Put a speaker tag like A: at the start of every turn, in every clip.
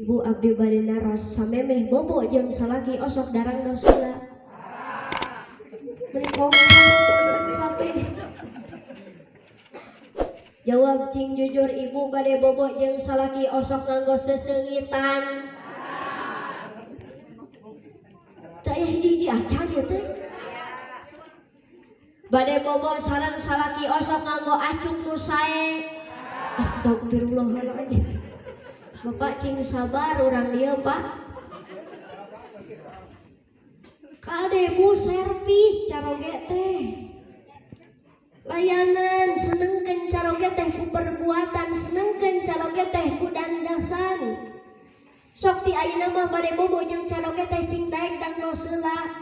A: Ibu abdi bade naros, samemeh bobo jeung salaki osok darangdos heula? Beri kabeh. Jawab cing jujur, ibu bade bobo jeung salaki osok nganggo seseungitan? Teu aya hiji-hiji acan ieu teh. Bade bobo sareng salaki osok nganggo acuk nu sae? Astagfirullahaladzim. Bapak cing sabar, urang dieu, Pak. Kade bu, servis caroge teh. Layanan senengkeun caroge teh ku perbuatan, senengkeun caroge teh ku dandasan. Sok ti ayeuna mah bade bobo jeung caroge teh cing daek dangdos heula.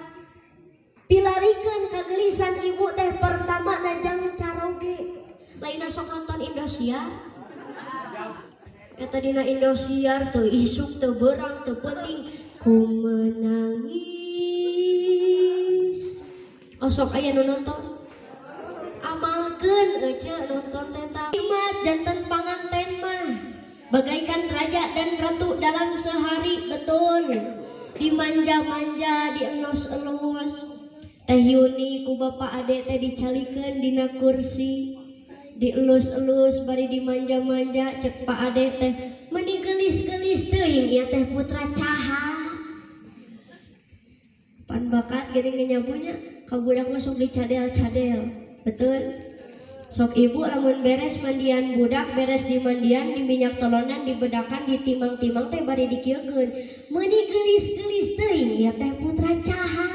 A: Pilarikeun kagelisan ibu teh pertama najang caroge. Lainna sok nonton Indosiar. Eta dina Indosiar teu isuk teu beurang teu peuting ku menangis. Osok aya nu nonton. Amalkeun ece nonton teh tah. Nikmat janten panganten mah. Bagaikan raja dan ratu dalam sehari, betul. Dimanja-manja, dielus-elus. Teh Yuni ku Bapak Ade teh dicalikeun dina kursi. Dielus-elus bari dimanja-manja, cek Pak Ade teh meni geulis-geulis teuing ieu teh putra caha. Pan bakat geuning nyabunya ka budak mah sok dicadel-cadel, betul? Sok ibu lamun beres mandian budak, beres dimandian, diminyak tolonan, dibedakan, ditimang-timang teh bari dikieukeun. Meuni geulis-geulis teuing ieu teh putra caha.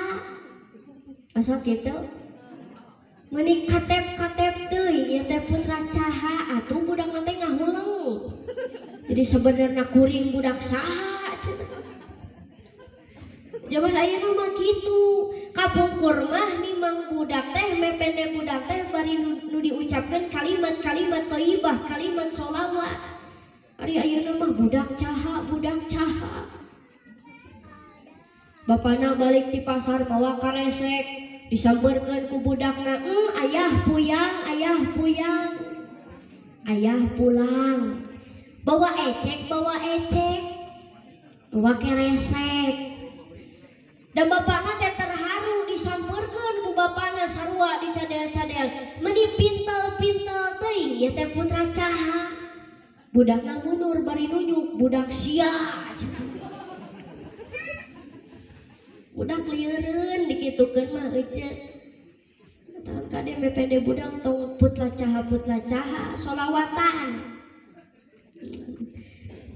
A: Asa kitu? Meuni katep-katep teuing ieu teh putra caha, atuh budak teh ngahuleng. Jadi sebenarnya kuring budak saha cenah. Zaman ayeuna mah kitu, kapungkur mah nimang budak teh mepende budak teh bari nu diucapkeun kalimat-kalimat thayyibah, kalimat sholawat. Ari ayeuna mah budak caha, budak caha. Bapana balik ti pasar mawa karesek, disampeurkeun ku budakna, ayah puyang, ayah puyang. Ayah pulang. Bawa ecek, bawa ecek. Bawa keresek. Dan bapakna teh terharu disampeurkeun ku bapana sarua dicadel-cadel. Meuni pintel-pintel teuing ieu teh putra caha. Budakna mundur bari nunjuk, budak sia. Budak lieureun dikitukeun mah ece. Tahan kade mepende budak tong putra caha, putra caha solawatan.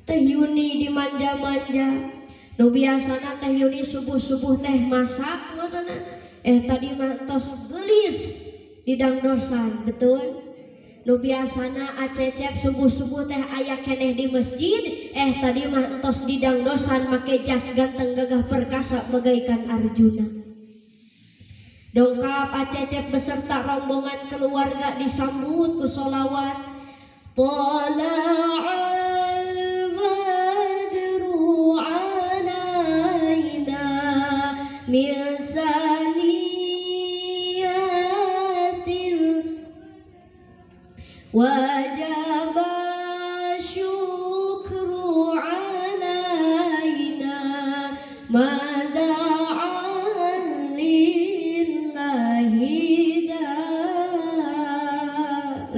A: Teh Yuni dimanja-manja. Nu biasana Teh Yuni subuh-subuh teh masak ngono. Tadi mah tos geulis di dangdosan, betul? Nu biasana acecep subuh-subuh teh aya keneh di masjid, tadi mah entos di dangdosan make jas ganteng gagah perkasa bagaikan Arjuna. Dongkap acecep beserta rombongan keluarga disambut ku solawat. Thala'al badru alaina min saniyatil wajaba syukru alaina ma da'an lillahi da.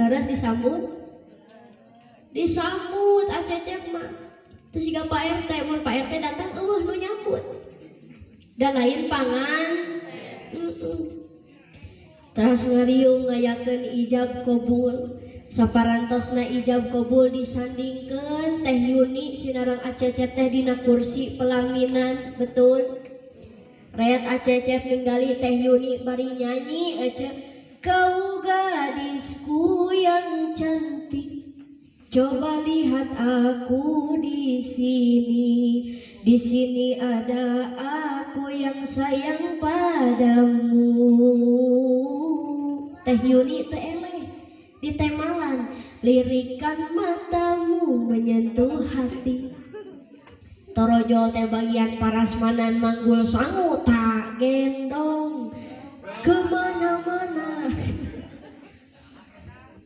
A: Laras disambut? Disambut acecep mah. Terus jika Pak RT, mun Pak RT datang eueuh nu nyambut. Da lain pangan. Terus ngariung ngayakeun ijab kabul. Saparantosna ijab kabul disandingkeun Teh Yuni sinareng acecep teh dina kursi pelaminan, betul? Red acecep ninggali Teh Yuni bari nyanyi ece, kau gadisku yang cantik, coba lihat aku di sini. Di sini ada aku yang sayang padamu. Teh Yuni teh eleh ditemalan, lirikan matamu menyentuh hati. Torojol teh bagian parasmanan manggul sangu tak gendong kemana-mana.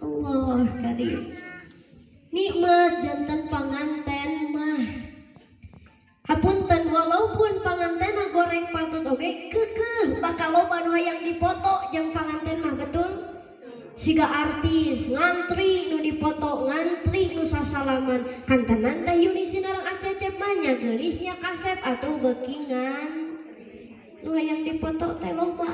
A: Allah karim. Nikmat janten panganten mah. oge keukeuh bakal loba nu hayang dipoto jeung panganten mah, betul? Siga artis ngantri nu dipoto, ngantri nu sasalaman. Kantenan Teh Yuni sinareng Acecep mah nya geulisnya kasep atuh beuki ngan nu hayang dipoto teh loba.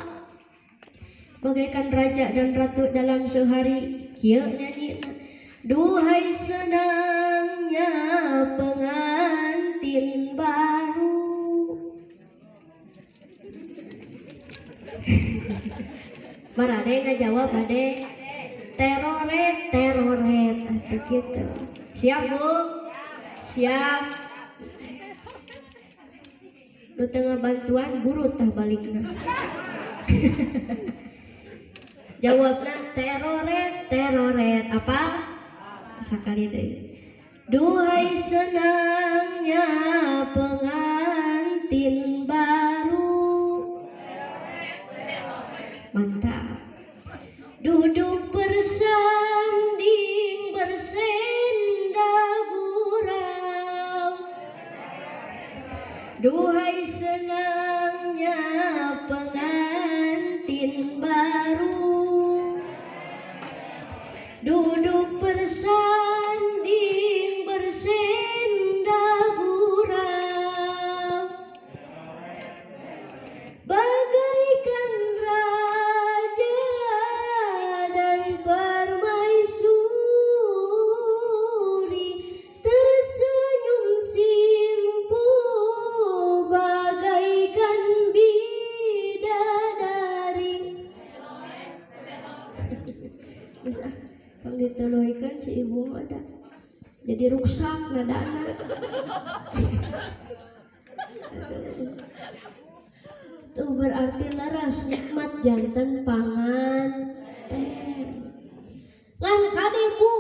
A: Bagaikan raja dan ratu dalam sehari, kieu nyanyina. Duhai senangnya pengantin baru. Barade ngajawab bade teroret teroret atuh kitu. Siap Bu? Siap. Nu teu ngabantuan burut tah balikna. Jawabna teroret teroret apa? Sakali deui. Duhai senangnya pengantin baru. Mantap. Duduk bersanding bersenda gurau. Duhai senangnya pengantin baru. Duduk bersanding bersenda gurau. Bagaikan raja dan permaisuri, tersenyum simpul bagaikan bidadari. Geus ah, tong dituluikeun si ibu mah da. Jadi ruksak nadana. Itu berarti leres nikmat janten panganten. Ngan kade Bu,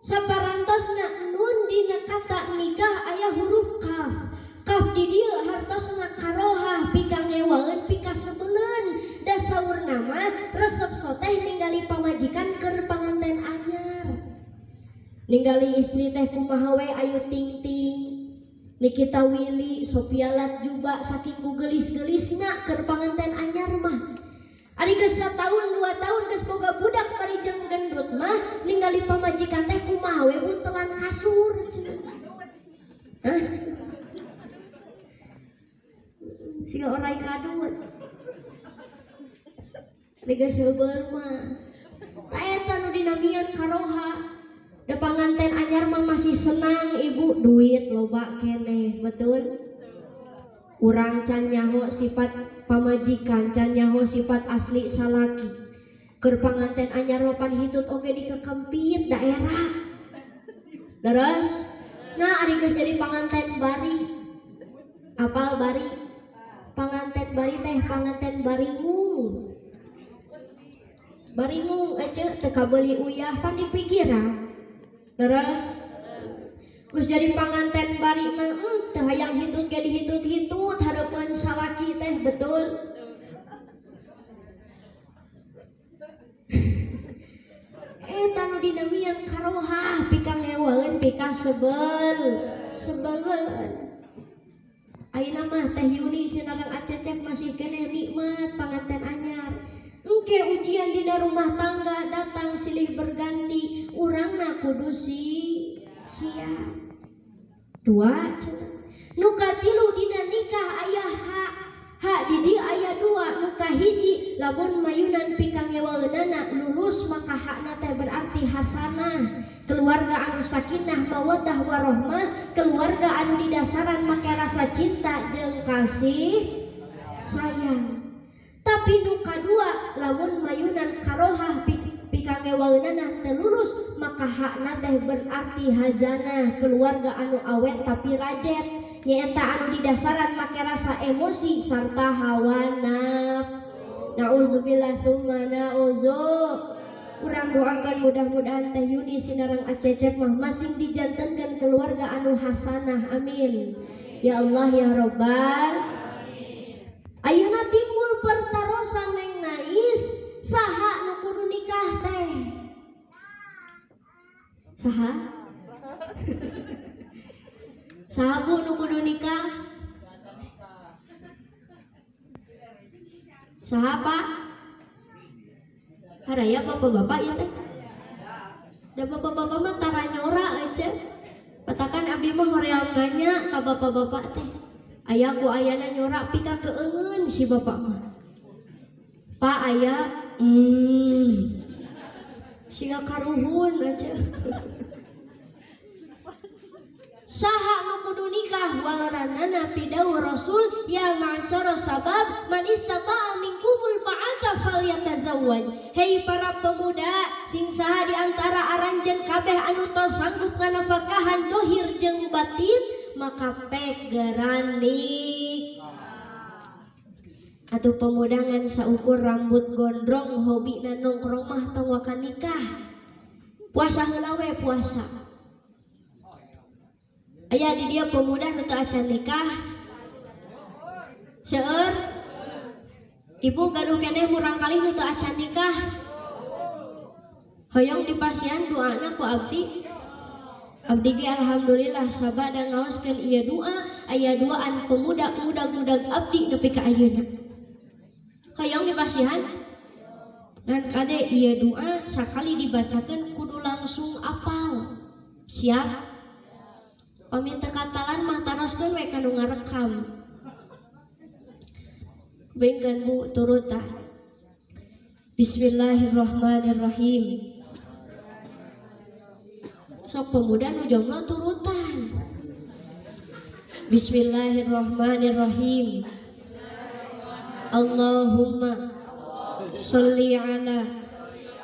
A: saparantosna nun dina kata nikah aya huruf kaf. Kaf di dieu hartosna karohah pikangewaeun pikasebeleun. Da saurna mah resep soteh ningali pamajikan keur panganten anyar. Ningali istri teh kumaha we Ayu Ting Ting, Nikita Willy, Sophia Latjuba saking ku geulis-geulisna keur panganten anyar mah. Ari geus satahun 2 tahun geus boga budak bari jeung gendut mah ningali pamajikan teh kumaha we buntelan kasur cenah. Hah? Siga orai kadut. Ari geus heubeul mah. Ta eta nu dinamian karoha. Da panganten anyar mah masih senang ibu, duit loba keneh, betul? Urang can nyaho sifat pamajikan, can nyaho sifat asli salaki. Keur panganten anyar mah pan hitut oge dikekempit daerah. Terus, nah ari geus jadi panganten bari. Apal bari? Panganten bari teh panganten baringung. Baringung ece teu kabeuli uyah pan dipikiran. Terus geus jadi panganten bari mah teu hayang hitut ge dihitut-hitut hareupeun salaki teh, betul? Eta nu dinamian karohah pikangewaeun pikasebel sebeleun. Ayeuna mah Teh Yuni sinareng Acecep masih keneh nikmat panganten anyar. Engke ujian dina rumah tangga datang silih berganti, urangna kudu siap. 2 cenah. Nu katilu dina nikah aya hak. Hak di dieu aya 2, nu kahiji lamun mayunan pikangewaeunana lulus maka hakna teh berarti hasanah. Keluarga anu sakinah mawaddah warahmah, keluarga anu didasaran make rasa cinta jeung kasih sayang. Tapi nu kadua lamun mayunan karohah pikangewaeunana teu lulus maka hakna teh berarti hazanah, keluarga anu awet tapi rajet, nyaeta anu didasaran make rasa emosi sarta hawa nafsu. Nauzubillah tsumma nauzu. Urang doakan mudah-mudahan Teh Yuni sinareng Acecep mah masing dijantenkeun keluarga anu hasanah, amin. Ya Allah ya Rabbal. Ayeuna timbul pertarosan neng nais, saha nu kudu nikah teh? Saha? Saha Bu nu kudu nikah? Saha Pak? Haraya bapak-bapak ieu teh. Da bapak-bapak mah tara nyora aja. Patakan abdi mah hoream nanya ka bapak-bapak teh. Aya ku ayana nyora pika keungeun si bapak mah. Pak aya siga karuhun aja. Saha nu kudu nikah walaranana pidawuh Rasul ya ma'syara sabab man istata'a minkumul ba'ata falyatazawwaj. Hei para pemuda, sing saha di antara aranjeun kabeh anu tos sanggup nganafakahan dohir jeung batin, maka pek gerani. Atuh pemuda ngan saukur rambut gondrong hobina nongkrong mah tong waka nikah. Puasa heula we puasa. Aya di dia pemuda nu teu acan nikah. Seueur ibu gaduh keneh murang kalih nu teu acan nikah. Hoyong dipasihan doana ku abdi. Abdi ge alhamdulillah sabada ngaoskeun ieu doa, aya duaan pemuda mudag-mudag abdi nepi ka ayeuna. Hoyong dipasihan? Ngan kade ieu doa sakali dibacakeun kudu langsung apal. Siap? Pami teu katalan mah taroskeun we ka nu ngarekam. Bengkeun Bu turutan. Bismillahirrahmanirrahim. Sok pemuda nu jomblo turutan. Bismillahirrahmanirrahim. Allahumma sholli ala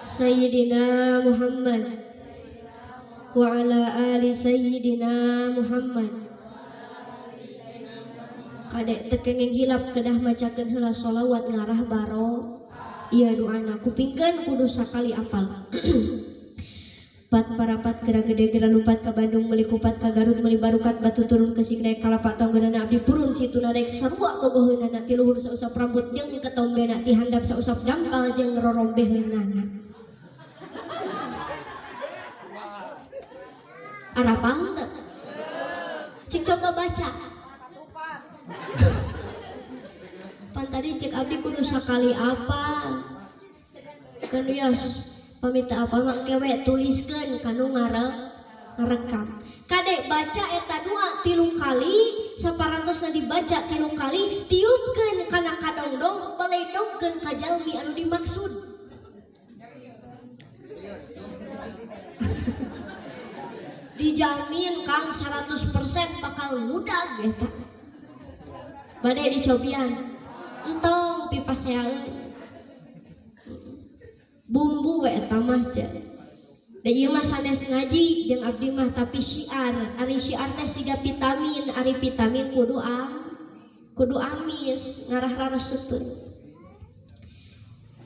A: Sayyidina Muhammad wa ala ali Sayyidina Muhammad. Kadek teu kenging hilap kedah macakeun heula sholawat ngarah baro. Ieu doana kupingkeun kudu sakali apal. Pat parapat gerak gede gerak lumpat ka Bandung meuli kupat ka Garut meuli barukat batu turun ke Sigrek kalapa tonggeunana abdi purun situna rek sarua bogoheunana ti luhur sausap rambut jeung ketombena ti handap sausap dampal jeung rorombeheunana. Arapal henteu? Cik coba baca. Pan tadi cek abdi kudu sakali apal. Keun wios pamita apa mah engke we tuliskeun kanu ngarekam. Kadek baca eta doa 3 kali, saparantosna dibaca 3 kali, tiupkeun kana kadongdong, beledogkeun ka jalmi anu dimaksud. Dijamin Kang 100% bakal ngudag eta. Bade dicobian. Entong pipaseaeun. Bumbu we eta mah teh. Da ieu mah sanes ngaji jeung abdi mah tapi syiar. Ari syiar teh siga vitamin, ari vitamin kudu kudu amis, ngarah raresepeun.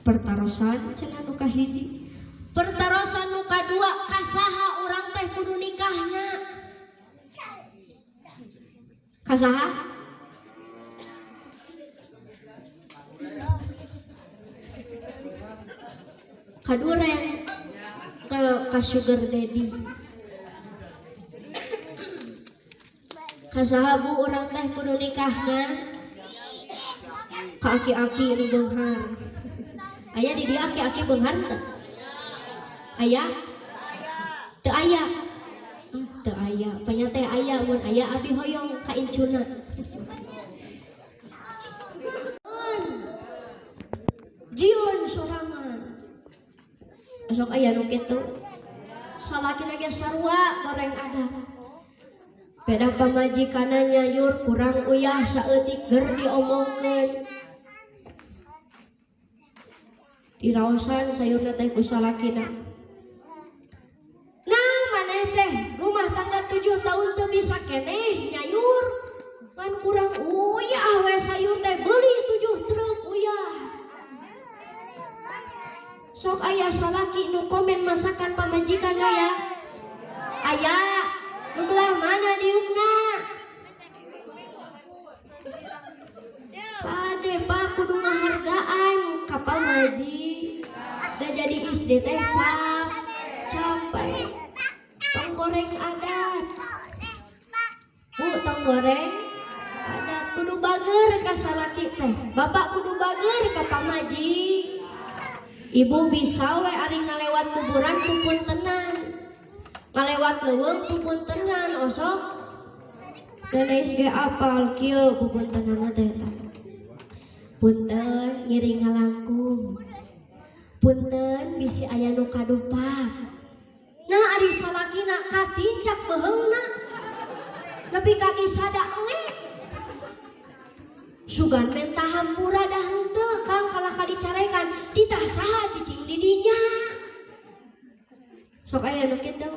A: Pertarosan cenah nu kahiji. Pertarosan nu kadua kasaha urang teh kudu nikahna. Kasaha? Kaduren ka sugar daddy. Kasaha bu urang teh kudu nikahna? Ka aki-aki nu beunghar. Aya di dieu aki-aki beunghar teu? Aya? Teu aya. Teu aya. Panya teh aya mun aya abdi hoyong ka incuna. Jiun sorangan. Sok aya nu kitu. Salakina ge sarua goreng ada. Beda pamajikanna nyayur kurang uyah saeutik ger diomongkeun. Diraosan sayurna teh ku salakina. Nah, maneh teh rumah tangga 7 tahun teu bisa keneh nyayur. Ngan kurang uyah we sayur teh beuli 7 truk uyah. Sok aya salaki nu komen masakan pamajikan aya. Aya, nu belah mana diukna? Kade Pak kudu ngahargaan ka pamaji. Da jadi istri teh capek. Tong goreng adat. Bu, tong goreng Adat kudu bager ka salaki teh. Bapak kudu bager ka pamajikan. Ibu bisa we ari ngalewat kuburan pupuntenan. Ngalewat leuweung pupuntenan osok. Dan ge apal kieu pupuntenan teh eta. Punten ngiring ngalangkung. Punten bisi aya nu kadupak. Nah ari salakina katincak beuheungna. Nepi ka disada nge. Sugan menta hampura dah henteu Kang kalah ka dicarekan titah saha cicing di dinya. Sok aya nu kitu.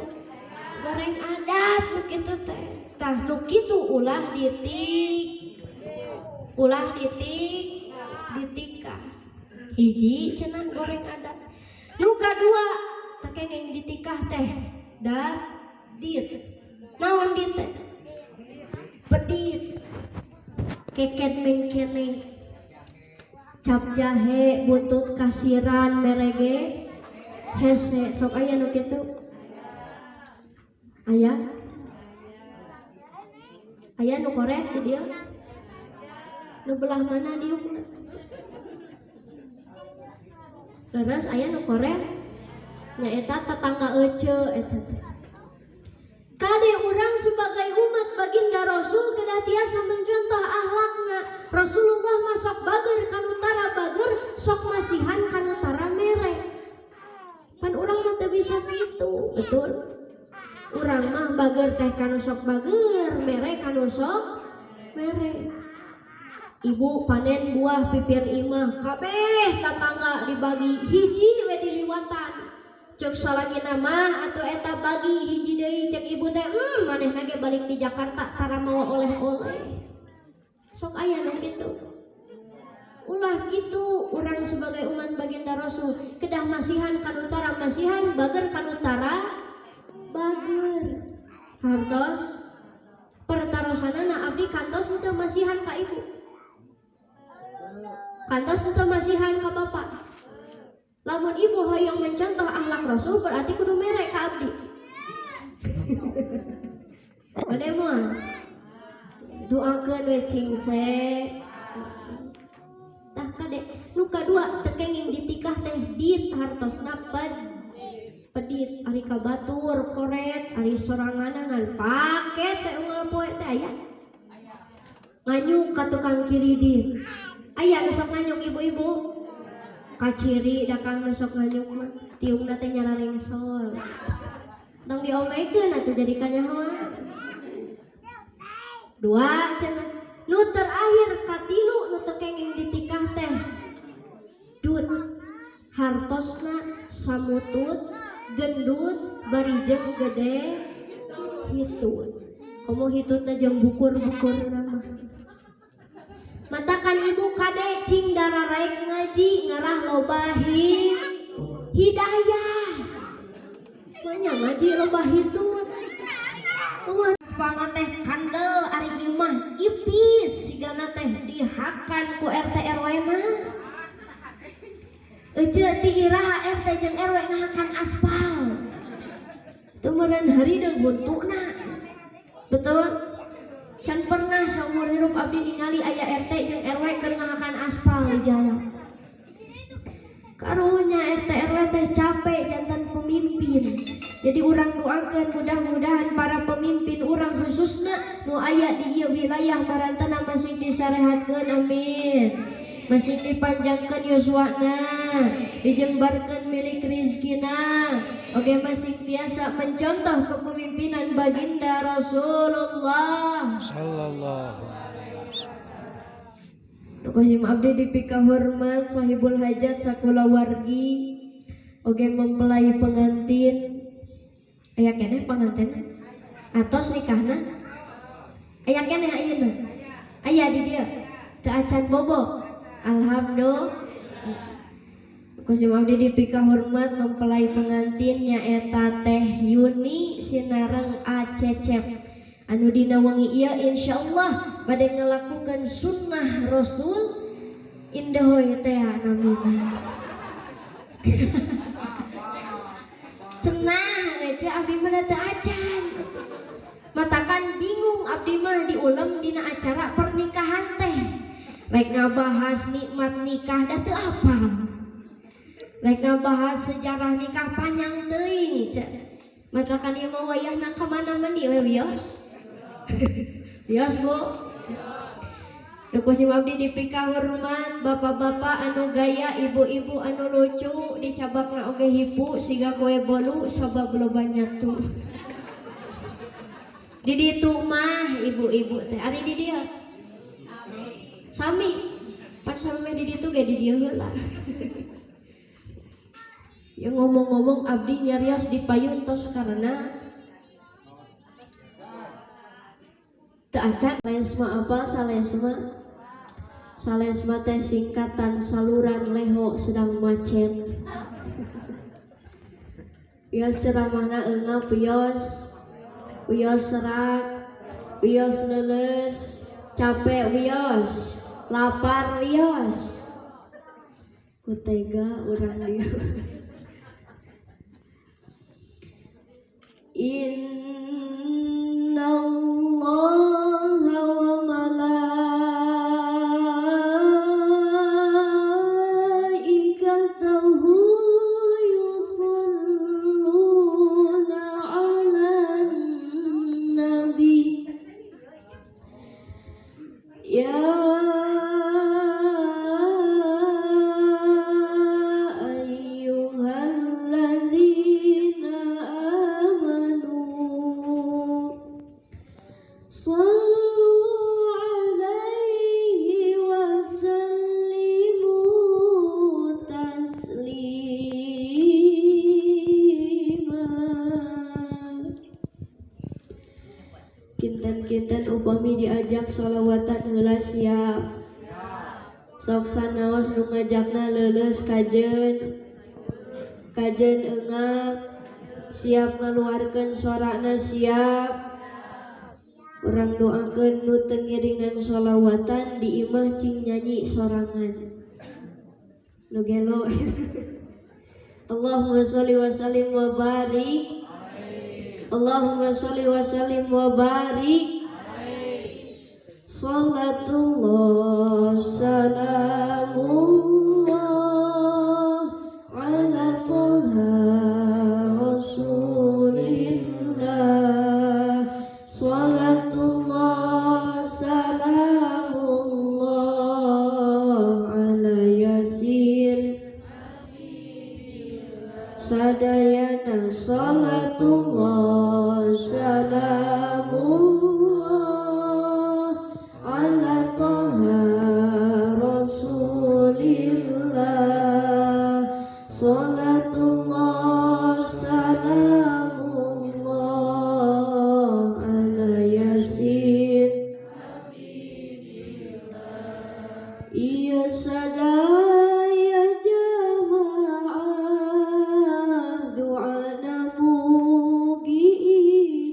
A: Goreng adat nu kitu teh. Tah nu kitu ulah ditik. Ulah ditik ditikah. Hiji cenah goreng adat. Nu kadua teh kenging ditikah teh dat dit. Naon dit teh? Pedit. Keket mengkene. Cap jahe butut kasiran merege hese sok aya nu kitu. Aya? Aya nu koret di dieu? Nu belah mana diukna? Leres aya nu koret? Nyaeta tetangga ece eta teh. Kade urang sebagai umat baginda Rasul kedah tiasa mencontoh akhlakna. Rasulullah mah sok bager kanu tara bager, sok masihan kanu tara mere. Pan urang mah teu bisa kitu, betul? Urang mah bager teh kanu sok bager, mere kanu sok mere. Ibu panen buah pipir imah, kabeh tatangga dibagi hiji we diliwatan. Cek salakina mah atuh eta bagi hiji deui cek ibu teh, manehna ge balik di Jakarta tara mawa oleh-oleh. Sok aya nu kitu. Ulah kitu urang sebagai umat baginda Rasul kedah masihan kanu tara masihan, bager kanu tara bager. Kantos pertarosanana abdi kantos henteu masihan ka ibu. Kantos henteu masihan ka bapak. Lamun ibu hoyong mencontoh akhlak Rasul berarti kudu mere ka abdi. Bade moal? Doakeun we cingse. Tah kade nu kadua teu kenging ditikah teh dit hartosna pedit ari ka batur koret ari soranganna ngan paket teh unggal poe teh aya. Nganyuk ka tukang kiridit. Aya nu sok nganyuk ibu-ibu? Kaciri da kang nu sok nganyuk mah tiungna teh nyararengsol. Tong diomekeun atuh jadi kanyahoan. Dua cenah. Nu terakhir katilu nu teu kenging ditikah teh dut hartosna samutut gendut bari jeung gede hitut. Komo hitutna jeung bukur-bukurna mah. Matakan ibu kade cing dararaek ngaji ngarah loba hidayah. Manya ngaji loba hitut. Eueuh aspalna teh kandel ari imah ipis sigana teh dihakan ku RT RW mah. Ece ti iraha RT jeung RW ngahakan aspal. Teu meureun harideung huntuna. Betul? Can pernah saumur hirup abdi ningali aya RT jeung RW keur ngahakan aspal di jalan. Karunya RT RW teh capek jantan pemimpin. Jadi urang doakeun mudah-mudahan para pemimpin urang khususna nu aya di ieu wilayah marantana masing disarehatkeun amin. Masing dipanjangkeun yuswana, dijembarkeun milik rizkina. Oke masing tiasa mencontoh kepemimpinan baginda Rasulullah
B: sallallahu alaihi wasallam.
A: Kusim abdi dipika hormat sahibul hajat sakulawargi oge mempelai pengantin aya keneh pengantin atos nikahna aya keneh ayeuna aya di dieu teu acan bobo alhamdulillah. Kusim abdi dipika hormat mempelai pengantin nyaeta teh Yuni sinareng Acecep anu dina wengi ieu insyaallah bade ngalakukeun sunnah Rasul indahoy teh namina. Cenah ngece abdi mah teu acan. Matakan bingung abdi mah diulem dina acara pernikahan. Rek ngabahas nikmat nikah da teu apal. Rek ngabahas sejarah nikah panjang teuing cek. Matakan ieu mah wayahna ka mana mandi we wios. Wios Bu. Nu ku sim abdi dipikahormat bapak-bapak anu gaya, ibu-ibu anu lucu, dicabakna oge hipu siga koe bolu sabab loba nyatu. Di ditu mah ibu-ibu teh ari di dieu. Sami. Pan sami di ditu ge di dieu heula. Ya ngomong-ngomong abdi nyarios di payun tos karena teu acan salesma apa salesma? Salesma teh singkatan saluran leho sedang macet. Wios ceramahna eungap wios, wios serak, wios leuleus, capek wios, lapar wios. Ku tega urang dieu. Inna Allaha wa malaikatahu yusalluna 'alan nabi ya ayyuhalladzina amanu sallu alaihi wa sallimu taslima. Kinten-kinten upami diajak sholawatan heula siap. Sok sanaos nu ngajakna leuleus kajeun. Kajeun eungap, siap ngaluarkeun sorana siap. Urang doakeun nu teu ngiringan sholawatan di imah cing nyanyi sorangan. Nu gelo. Allahumma sholli wa sallim wa barik. Allahumma sholli wa sallim wa barik. Salatullah salamullah ala Toha Rasulillah. Salatullah salamullah ala Yasin. Sadayana salatullah salamullah ala Toha Rasulillah. Salatullah salamullah ala Yasin. Iya sadaya jamaah doana mugi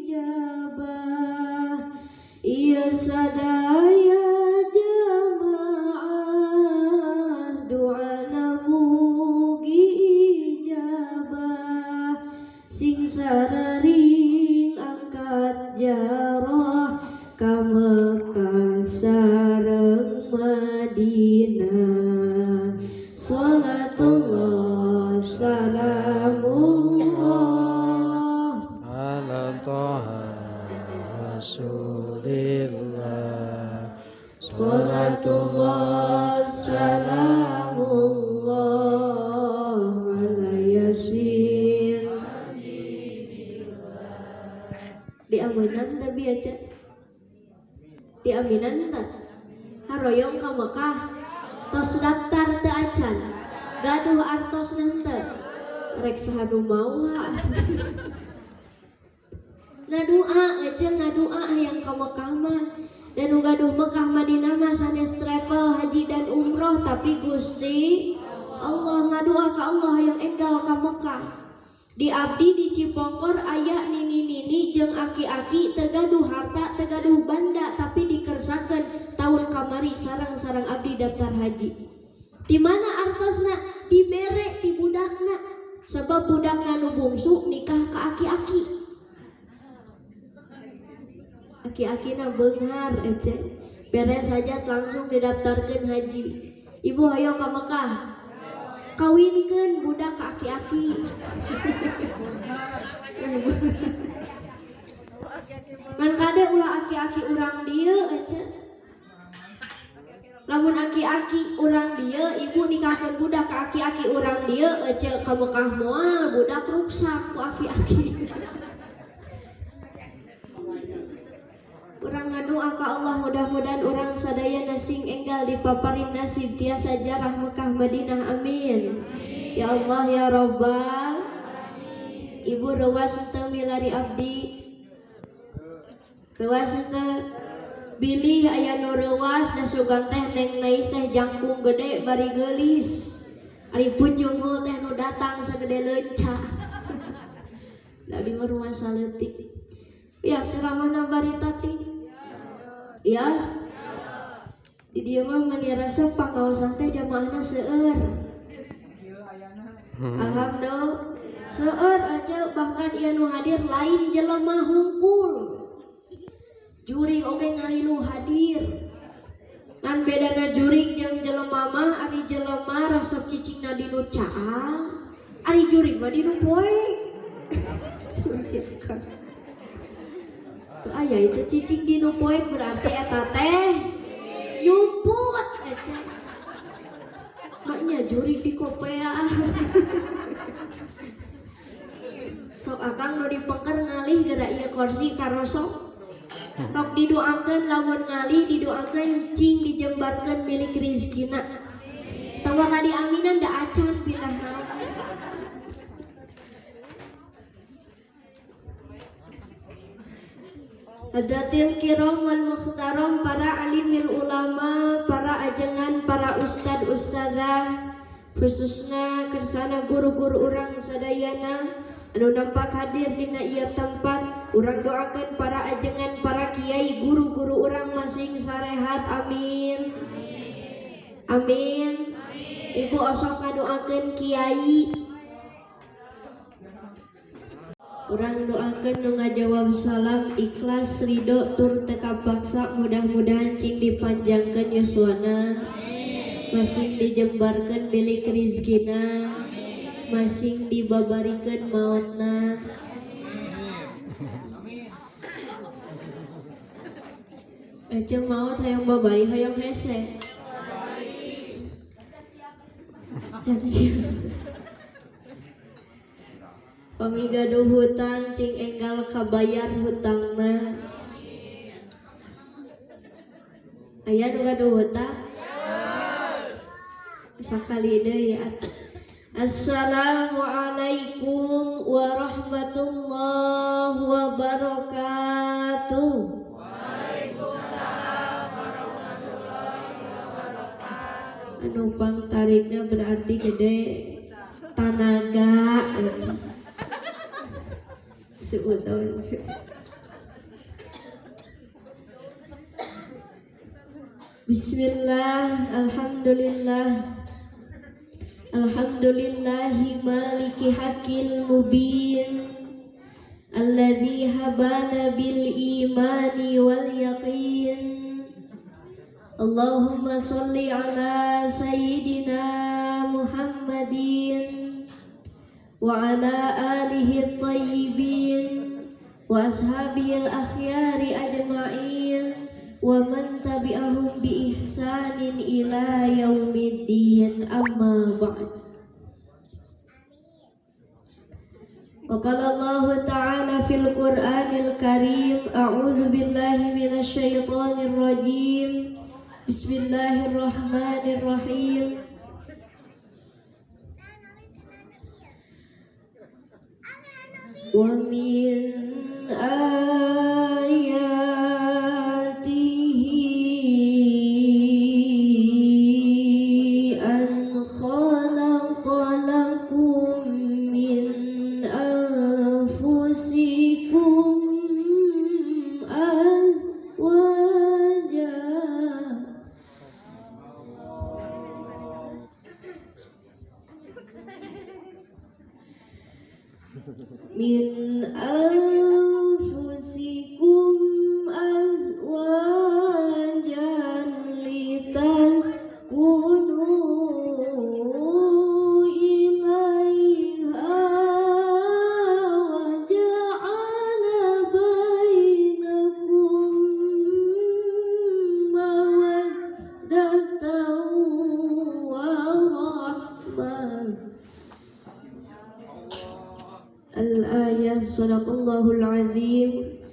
A: ijabah. Iya sadaya jamaah doana mugi ijabah. Sing sararing angkat jaroh ka Mekah sareng Madinah. Salatullah salamullah
B: ala Toha Rasulillah.
A: Salatullah salamullah ala Yasin. Diaminan teh bieu ce? Diaminan teh? Haroyong ka Mekah tos daftar teu acan, gaduh artosna henteu, rek saha nu mawa. Ngadua ece ngadua hayang ka Mekah mah. Dan nu gaduh Mekah Madinah mah sanes travel haji dan umroh, tapi Gusti Allah ngadua ka Allah hayang enggal ka Mekah. Di abdi di Cipongkor aya nini-nini jeung aki-aki teu gaduh harta teu gaduh banda, tapi dikersakeun tahun kamari sareng-sareng abdi daftar haji. Di mana artosna? Dibere ti budakna. Sebab budakna nu bungsu nikah ka aki-aki. Aki-akina beunghar ece. Beres hajat langsung didaftarkeun haji. Ibu hoyong ka Mekah. Kawinkeun budak ka aki-aki. Ngan kade ulah aki-aki urang dieu ece. Lamun aki-aki urang dieu ibu nikahkeun budak ka aki-aki urang dieu ece ka Mekah moal budak ruksak ku aki-aki. Urang ngadua ka Allah mudah-mudahan urang sadayana sing enggal dipaparin nasib tiasa jarah Mekah Madinah, amin. Ya Allah ya Rabbal. Ibu reuas teu milari abdi. Reuas teu bilih aya nu reuas da sugan teh neng nais teh jangkung gede bari geulis. Ari pucung teh nu datang sagede leunca. Da di mah rumah saleutik. Ya ceramahna bari tati. Ya, di dieu mah mani resep pangaosan teh jamaahna seueur. Alhamdulillah seueur aja bahkan ieu nu hadir lain jelema hungkul. Jurig oge ngarilu hadir. Ngan bedana jurig jeung jelema mah ari jelema resep cicingna di nu caang, ari jurig mah di nu poek. Siapkan. Tuh aya itu cicing di nu poek berarti eta teh nyumput aja. Maknya jurig di kopea. Sok akang nu dipengker ngalih geura ieu kursi karosok. Tok didoakeun lamun ngalih didoakeun cing dijembarkeun milik rizkina. Tambah ka diaminan da acan pindah naon. Hadratil kiram wal mukhtaram, para alimil ulama, para ajengan, para ustad ustadzah, khususna kersana guru-guru urang sadayana anu nampak hadir dina ieu tempat. Urang doakeun para ajengan, para kiai, guru-guru urang masing sarehat, amin. Amin. Ibu osok ngadoakeun kiai. Urang doakeun nu ngajawab salam ikhlas ridho tur teu kapaksa, mudah-mudahan cing dipanjangkeun yuswana, masing dijembarkeun milik rizkina, masing dibabarikeun maotna. Aja maot hayang babari hayang hese. Can siap. Pami gaduh hutang cing enggal kabayar hutangna. Aya nu gaduh hutang? Sakali deui atuh. Assalamualaikum warahmatullahi wabarakatuh.
C: Waalaikumsalam warahmatullahi wabarakatuh.
A: Anu pangtarikna berarti gede tanaga. Suudon. Bismillah, alhamdulillah. Alhamdulillahi maliki hakil mubin alladzi habana bil imani wal yaqin. Allahumma sholli ala sayyidina Muhammadin wa ala alihi at-tayyibin wa ashabihi al-akhyari ajma'in wa man tabi'ahum bi ihsanin ila yaumiddin, amma ba'd. Wa qala Allahu ta'ala fil Qur'anil Karim, a'udzu billahi minasy syaithanir rajim. Bismillahirrahmanirrahim. Wa min ayatihi an khalaqa lakum min anfusikum azwaja min anfusikum azwaja. Alhamdulillah, sadaqallahul azim.